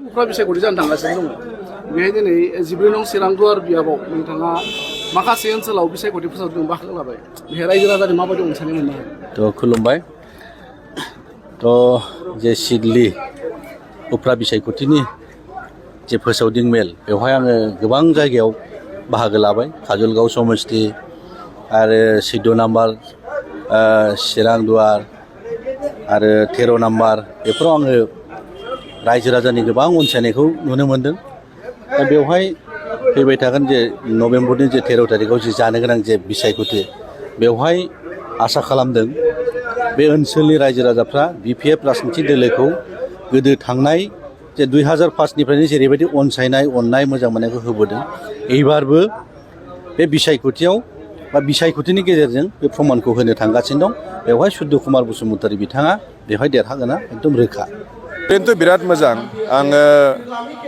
उफ्रा बिसायख'थि जानो थांगासिनो दङ बेहाय दिनै 14 नं चिरां दुवार बियाबाव नोंथाङा माखासे ओनसोलाव बिसायख'थि फोसावदों बाहागो लाबाय बेहाय रायजो राजानि माबायदि अनसायनाय मोननो हायो? थ' खुलुमबाय। थ' जे सिडली उफ्रा बिसायख'थिनि जे फोसावदिं मेल बेवहाय आङो गोबां जायगायाव बाहागो लाबाय। काजलगाव समस्ति आरो 14 नाम्बार चिरां दुवार आरो 13 नाम्बार बेफोराव आङो रायजो राजानि गोबां अनसायनायखौ नुनो मोनदों। दा बेवहाय फैबाय थागोन जे नभेम्बरनि जे 13 थारिखआव जे जानो गोनां जे बिसायख'थि बेवहाय आसा खालामदों बे ओनसोलनि रायजो राजाफ्रा BPF राजनिथि दोलोखौ गोदो थांनाय जे 2005निफ्रायनो जेरैबायदि अनसायनाय अननाय मोजां मोननायखौ होबोदों एबारबो बे बिसायख'थियाव बा बिसायख'थिनि गेजेरजों बे प्रमानखौ होनो थांगासिनो दं। बेवहाय सुद्ध कुमार बसुमतारी बिथाङा बेवहाय देरहागोना एकदम रोखा। बेनोथ' बिराद मोजां। आङो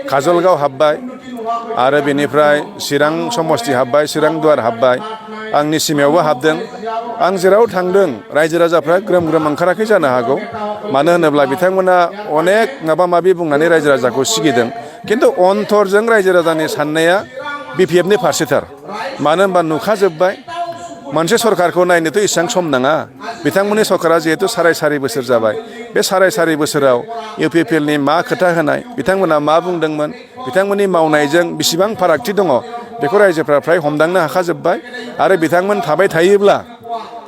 काजलगाव हाबबाय आरो बेनिफ्राय चिरां समस्ति हाबबाय, चिरां दुवार हाबबाय, आंनि सिमायावबो हाबदों। आं जेराव थांदों रायजो राजाफ्रा ग्रोम ग्रोम ओंखाराखै जानो हागौ, मानो होनोब्ला बिथांमोना अनेक माबा माबि बुंनानै रायजो राजाखौ सिगिदों, खिन्थु अनथरजों रायजो राजानि साननाया BPFनि फारसेथार। मानो होनबा नुखाजोब्बाय मोनसे सरकारखौ नायनोथ' इसेबां सम नाङा। बिथांमोननि सरकारा जिहेतु साराय बोसोर जाबाय, बे साराय बोसोराव UPPLनि मा खोथा होनाय, बिथांमोना मा बुंदोंमोन, बिथांमोननि मावनायजों बेसेबां फारागथि दङ बेखौ रायजोफ्रा फ्राय हमदांनो हाखाजोब्बाय। आरो बिथांमोन थाबाय थायोब्ला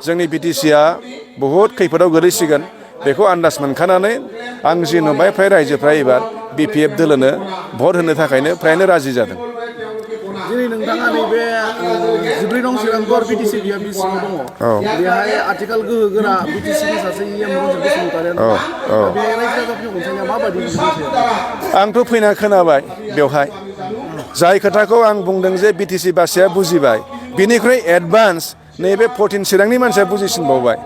जोंनि BTCआ बहुद खैफोदाव गोलैसिगोन बेखौ आन्दाज मोनखानानै आं जि नुबाय फ्राय रायजोफ्रा एबार BPF दोलोनो भट होनो थाखायनो फ्रायनो राजि जादों। दिनै नोंथाङा नैबे 14 नं चिरां दुवार BTC बियाबनि सिङाव दङ। बेहाय आथिखाल गोहो गोरा BTCनि सासे रन्जित बसुमतारियानो दं। बेहाय रायजो राजाफोरनि अनसायनाया माबायदि? आंथ' फैना खोनाबाय बेवहाय जाय खोथाखौ आं बुंदों जे BTC बासिया बुजिबाय, बिनिख्रुइ एडभान्स नैबे 14 चिरांनि मानसिया बुजिसिनबावबाय।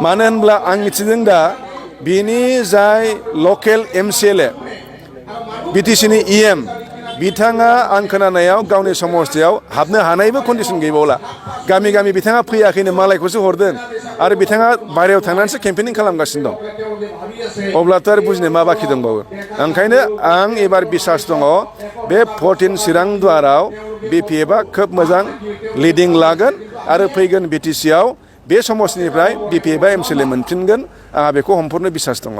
मानो होनब्ला आं मिथिदों दा बिनि जाय लकेल MCLA BTCनि EM बिथाङा आं खोनानायाव गावनि समस्तियाव हाबनो हानायबो कन्डिसन गैबावला। गामि गामि बिथाङा फैयाखैनो, मालायखौसो हरदों आरो बिथाङा बाहेरायाव थांनानैसो केम्पेनिं खालामगासिनो दं। अब्लाथ' आरो बुजिनो मा बाखि दंबावो। ओंखायनो आं एबार बिसास दङ बे 14 चिरां दुवाराव BPFआ खोब मोजां लिडिं लागोन आरो फैगोन BTCआव बे समस्तिनिफ्राय BPFआ MCLA मोनफिनगोन। आंहा बेखौ हमफोरनो बिसास दङ।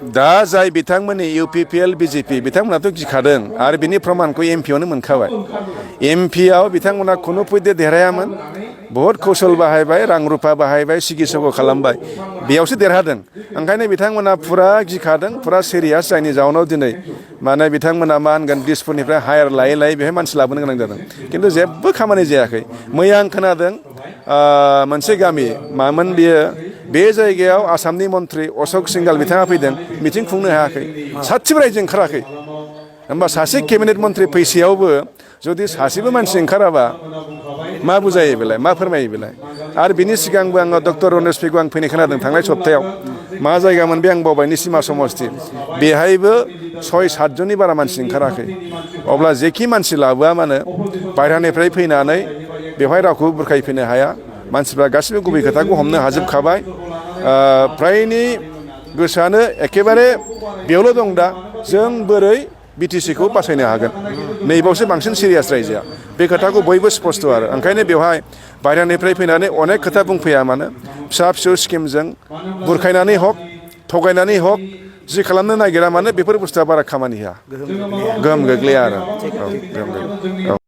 दा जाय बिथांमोननि UPPL BJP बिथांमोनाथ' गिखादों आरो बिनि प्रमानखौ MPआवनो मोनखाबाय। MPआव बिथांमोना खुनु फैदे देरहायामोन, बहुद कौशल बाहायबाय, रां रुफा बाहायबाय, सिगिसग' खालामबाय, बेयावसो देरहादों। ओंखायनो बिथांमोना फुरा गिखादों, फुरा सिरियास, जायनि जाउनाव दिनै माने बिथांमोना मा होनगोन दिसपुरनिफ्राय हायार लायै बेहाय मानसि लाबोनो गोनां जादों, खिन्थु जेबो खामानि जायाखै। मैया आं खोनादों मोनसे गामि मामोन बियो, बे जायगायाव आसामनि मन्त्रि अशक सिंघाल बिथाङा फैदों, मिथिं खुंनो हायाखै, सासेबो रायजो ओंखाराखै। होमबा सासे केबिनेट मन्त्रि फैसेयावबो जुदि सासेबो मानसि ओंखाराबा मा बुजायो बेलाय, मा फोरमायो बेलाय? आरो बिनि सिगांबो आङो डक्टर रनेस पेगु आं फैनाय खोनादों थांनाय सप्तायाव, मा जायगामोन बे आं बावबाय, निसिमा समस्ति, बेहायबो 6-7 जननि बारा मानसि ओंखाराखै। अब्ला जेखि मानसि लाबोआ मानो बायह्रानिफ्राय फैनानै बेवहाय रावखौबो बुरखायफैनो हाया। मानसिफ्रा गासिबो गुबै खोथाखौ हमनो हाजोबखाबाय। फ्रायनि गोसोआनो एखेबारे बेयावल' दं दा जों बोरै BTCखौ बासायनो हागोन, नैबावसो बांसिन सिरियास रायजोआ। बे खोथाखौ बयबो स्पस्ट आरो ओंखायनो बेवहाय बायह्रानिफ्राय फैनानै अनेक खोथा बुंफैया मानो, फिसा फिसौ स्किमजों बुरखायनानै हक थगायनानै हक जि खालामनो नागिरा मानो बेफोर बुस्थुआ बारा खामानि होआ, गोहोम गोग्लैया आरो।